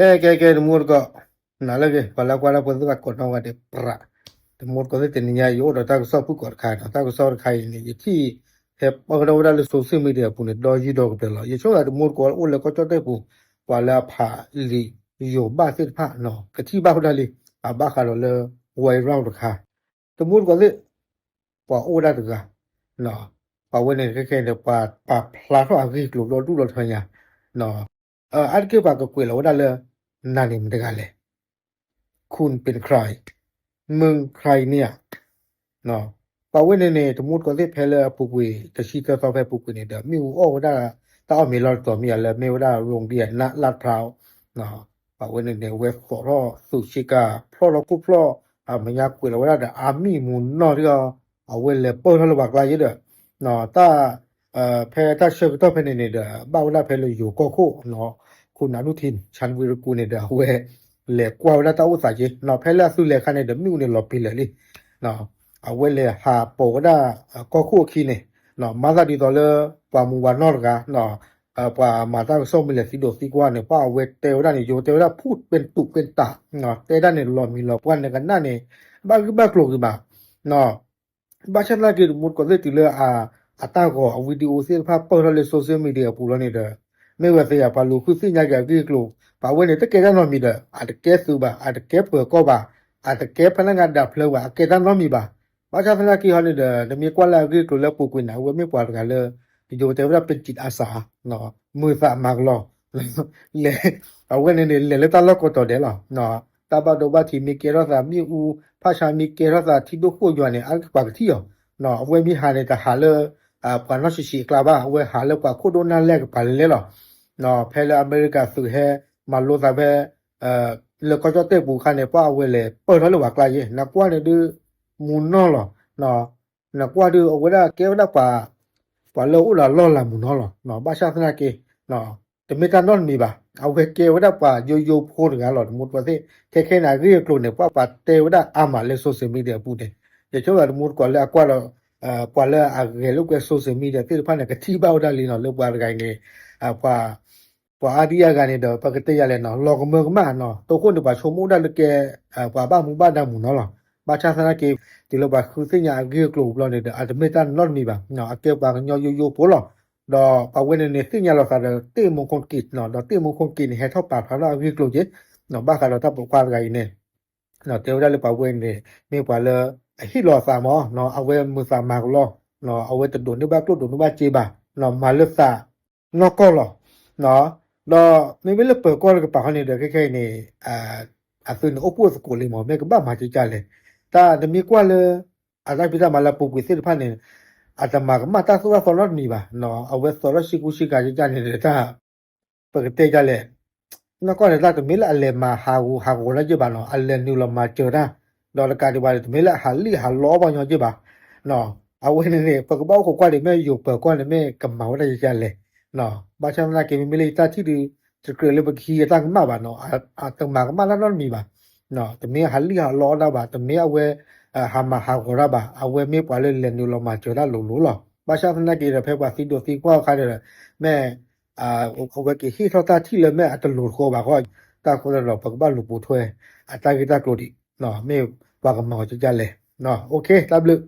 ကဲ ကဲ ကဲ တမူတကိး, နၤလၢအဂ့ၤ ပှၤလၢအကွၢ်တၢ်ဖိသ့ၣ်တဖၣ်ကိးနီၢ်ဂၤဒဲး ပြး, တမူတကိးသ့ၣ် တနံၤညါ ယအိၣ်ဒီးတၢ်ကစီၣ်ဖုၣ်ကိာ်တခါနီၤ, တၢ်ကစီၣ်တခါအံၤန့ၣ် ယထံၣ် ဟဲပၢၢ်ထီၣ်ဝဲဒၣ်လၢ social media အပူၤန့ၣ် ဒီယုၢ်ဒီကတၢၢ်လီၤ. ယဆိကမိၣ်တမူတကိးအိၣ်လၢကီၢ်ကၠီၣ်တဲၣ်ပူၤ ပှၤလၢအဖးလံာ်ယိၤဘၣ်သ့ၣ်တဖၣ်နီၤ ကထံၣ်ဘၣ်ဝဲဒၣ်လံ, အဘၣ်ဃးဒီးလၢ viral တခါ တမူတကိးသ့ၣ် ပှၤအိၣ်ဝဲဒၣ်တဂၤ, ပှၤဝဲန့ၣ်ခဲခဲန့ၣ် ပှၤပာ်ဖျါထီၣ်အဂ့ၢ်အကျိၤဒီဒူၣ်ဒီထၢညါ, အါတက့ၢ် ပှၤကကွဲးလီၤဝဲဒၣ်လၢ နၤန့ၣ်မတၤတဂၤလဲၣ်, คุณเป็นใคร มึงใครเนี่ย ပှၤဝဲန့ၣ်န့ၣ် တမူတကိးသ့ၣ် ဖဲလၢအပူၤကွံာ် တဆံသၢသီဖဲအပူၤကွံာ်န့ၣ်ဒီး မ့ၣ်အူအီၣ်ဝဲဒၣ် တၢ်အီၣ်မ့ၤလီၢ်တတီၤမ့ၢ်ဧါ လၢမ့ၢ်ဝဲဒၣ် โรงเรียน န ลาดพร้าว ပှၤဝဲန့ၣ်န့ၣ် အဝဲသိးထီၣ်သူးဆ့ကၤ ဖျီၣ်ထီၣ်ခိၣ်ဖျီၣ် အမဲာ်ညါကွဲးလီၤဝဲဒၣ်ဒီး အါမံၣ်မူနီၢ်ဒီး အဝဲလဲၤပၢၢ်ထီၣ်လၢပှၤကျါယဲဒီး တၢ် ဖဲတၢ်ဆၢကတီၢ်ဖဲန့ၣ်န့ၣ်ဒီး ဘၣ်ဝဲဒၣ်ဖဲလၢယိၤကီၢ်ခိၣ် คุณอนุทิน ชาญวีรกูล န့ၣ်ဒီး အဝဲလဲၤကွၢ်ဝဲဒၣ်တၢ်အိၣ်သးက့ၤ ဖဲလၢအသုလဲၤအခါန့ၣ်ဒီး မ့ၣ်အူန့ၣ်လီၤပံာ်လၢာ်လံ အဝဲလဲၤဟးပိာ်ဝဲဒၣ် ကီၢ်ခိၣ်အခံန့ၣ် မၤသးဒ်သိးလၢ ပှၤမူပှၤနီၢ်တဂၤ ပှၤမၤတၢ်ကစီၣ်မ့ၢ်လဲၤသံဒိးသံကွၢ်န့ၣ် ပှၤအဝဲတဲဝဲဒၣ်န့ၣ် ယိၤတဲဝဲဒၣ် พูดเป็นตุเป็นตะ တဲဒၣ်န့ၣ် လီၤမံၤလီၤပှၢ် နကနၣ်န့ၣ် ဘၣ်ဂံၢ်ဘၣ်ကျိၤဂ့ၤဘၣ် ဘၣ်ဆၣ်သနာ်က့ တမူတကိးသ့ၣ်တုၤလၢ အတၢ်ဂီၤအ video သ့ၣ်တဖၣ်ပၢၢ်ထီၣ်လၢ social media အပူၤလီၤန့ၣ်ဒီး မ့ၢ်ဝဲသ့ၣ်ယၤ ပှၤလူၤဃုသ့ၣ်ညါက့ၤအဂ့ၢ်အကျိၤ ပှၤဝဲန့ၣ် တကဲတၢ်နီတမံၤဒီး အတကဲသုးဘၣ် အတကဲပၢၤကီၢ်ဘၣ် အတကဲဖဲလၢနၤဒၣ်ဖျၢၣ်ဘၣ် အကဲတၢ်နီတမံၤဘၣ်. ဘၣ်ဆၣ်သနာ်က့ဟီန့ၣ်ဒီး နမ့ၢ်ကွၢ်လၢအဂ့ၢ်အကျိၤလၢအပူၤကွံာ်န့ၣ် အဝဲမ့ၢ်ပှၤတဂၤလၢ ယိၤတဲဝဲဒၣ် เป็นจิตอาสา မုာ်သးမၤကလီ လဲၤ အဝဲန့ၣ်န့ၣ် လဲၤလၢတၢ်လီၢ်ကိးတီၤဒဲးလီၤ. တၢ်ဘၣ်ဒိဘၣ်ထံးမ့ၢ်ကဲထီၣ်သး မ့ၣ်အူ ဖးဆါမ့ၢ်ကဲထီၣ်သး ထံဒိၣ်ဃိၣ်ယွၤန့ၣ် အါတက့ၢ်ပှၤကထံၣ်အီၤ. အဝဲမ့ၢ်ဟးန့ၣ် တဟးလၢ ပှၤနီၢ်ဆံးဆံးအကျါဘၣ် အဝဲဟးလၢပှၤခိၣ်ဒိၣ်နၢ်လဲၢ်ကပၤလဲၢ်လဲၢ်လီၤ. ဖဲလၢအမဲရကၤသုးဟဲမၤလိသးဖဲ လၢကီၢ်ကၠီၣ်တဲၣ်ပူၤအခါန့ၣ် ပှၤအဝဲလဲၤပၢၢ်ထီၣ်လၢပှၤကျါယဲ နကွၢ်န့ၣ်ဒုး မူနီၢ်လီၤ. နကွၢ်ဒုး အဝဲဒၣ်ကဲဝဲဒၣ်ပှၤ ပှၤလၢအအိၣ်ဒီးအလီၢ်လၤမုာ်နီၢ်လီၤ. ဘၣ်ဆၣ်သနာ်က့ တမ့ၢ်တၢ်နီတမံၤဘၣ်. အဝဲကဲဝဲဒၣ်ပှၤယိယိဖိတဂၤလီၤ တမူတကိးသ့ၣ် ခဲခဲန့ၣ် အဂ့ၢ်အကျိၤန့ၣ် ပှၤပှၤတဲဝဲဒၣ်အါမးလၢ social media အပူၤန့ၣ် ယဆိကမိၣ်တမူတကိးလၢအကွၢ်ဒီး ပှၤလၢအဂဲၤလိာ်ကွဲ social media သ့ၣ်တဖၣ်န့ၣ် ကထံၣ်ဘၣ်ဝဲဒၣ်လံနီၤ လၢပှၤတဂၤအံၤန့ၣ် ပှၤ ပှၤအါဒံအါဂၤန့ၣ်ဒီး ပကတဲယၤလဲၣ်နီၤ လီၤကမၢကမၣ်နီၤ တိခိၣ်န့ၣ် ပှၤဆိကမိၣ်ဒၣ်လၢကဲ ပှၤဘၣ်မူဘၣ်ဒါမုာ်နီၤလီၤ. ဘၣ်ဆၣ်သနာ်က့ တုၤလၢပှၤဃုသ့ၣ်ညါအဂ့ၢ်အကျိၤဘျီန့ၣ်ဒီး အတမ့ၢ်တၢ်နီတမံၤဘၣ်. အကဲပှၤကညီယိယိဖိလီၤ. ဒီးပှၤဝဲန့ၣ်န့ၣ် သ့ၣ်ညါလိာ်သးဒီး တ့ၢ်မူခိၣ်က့ၤနီၤ ဒီးတ့ၢ်မူခိၣ်က့ၤန့ၣ် ဟဲထီၣ်ပာ်ဖျါထီၣ်အဂ့ၢ်အကျိၤက့ၤ ဘၣ်ဃးဒီးတၢ်ပိာ်ခွါတဂၤအံၤန့ၣ် တဲဝဲဒၣ်လၢပှၤဝဲန့ၣ် မ့ၢ်ပှၤလၢအဟ့ၣ်လီၤအသးမး အဝဲမုာ်သးမၤကလီ အဝဲတဒိးန့ၢ်ဘၣ်ကျိၣ်ဒိးန့ၢ်ဘၣ်စ့ဘၣ် မၤလၢသးနီၢ်ကီၢ်လီၤ. ဒီးမ့မ့ၢ်လၢပၢၤကီၢ်တကပၤဃီန့ၣ်ဒီး ခဲခဲအံၤန့ၣ် အသုန့ၣ်အိၣ်ဖှိၣ်သကိးလံမး မ့ၢ်ကဘၣ်မၤကကၢ်လဲၣ်. တၢ်တမ့ၢ်ကွၢ်လၢ အတၢ်ဖံးတၢ်မၤလၢအပူၤကွံာ်သ့ၣ်တဖၣ်န့ၣ် အတမၤကမၣ်တၢ်သိၣ်တၢ်သီနီတမံၤဘၣ်. အဝဲသိးထီၣ်ဆံကူဆံကၤကကၢ်န့ၣ်ဒီးတၢ် ပကတဲဒ်လဲၣ် နီၢ်ကီၢ်န့ၣ် တၢ်တမ့ၢ်လၢအလဲၤမၤဟးဂူာ်ဟးဂီၤတၢ်ယဲၢ်ဘၣ်နီၤ အလဲၤနုာ်လီၤမၤစၢၤတၢ် ဒီးတကးဒံးဘၣ်န့ၣ် တမ့ၢ်လၢအဟးလံၣ်ဟးလီအီၣ်ပှၤညီယဲၢ်ဘၣ်. အဝဲန့ၣ်န့ၣ် ပကဘၣ်အိၣ်ခိးကွၢ်ဒံး မ့ၢ်ယိၤပၢၤကီၢ်န့ၣ် မ့ၢ်ကမၤဝဲဒၣ်ယကလဲၣ်. ဘၣ်ဆၣ်သနာ်က့ မ့မ့ၢ်လၢယတၢ်ထံၣ်ဒုး တကြၢးလၢပကဟံးအတၢ်ကမၣ်ဘၣ်နီၤ အတမၤကမၣ်တၢ်နီတမံၤဘၣ်. တမ့ၢ်ဟးလံၣ်ဟးလီအီၣ်တၢ်ဘၣ် တမ့ၢ်အဝဲ ဟးမၤဟးဂီၤတၢ်ဘၣ် အဝဲမ့ၢ်ပှၤလၢလဲၤနုာ်လီၤမၤစၢၤတၢ်လိၤလိၤလီၤ. ဘၣ်ဆၣ်သနာ်က့ဒီး ဖဲပှၤသံဒိးသံကွၢ်အခါဒီး မ့ၢ် အဝဲကဟ့ၣ်ထီၣ်တၢ်ထံၣ်လၢမ့ၢ်အတလိၤတဃီဘၣ်ဃီ တၢ်ဃိသတးဒီး ပကဘၣ်လူၤပိာ်ထွဲ အတၢ်ဂ့ၢ်တၢ်ကျိၤဒံး မ့ၢ်ပှၤကမၤအီၤကကလဲၣ်. တၢ်ဘျုး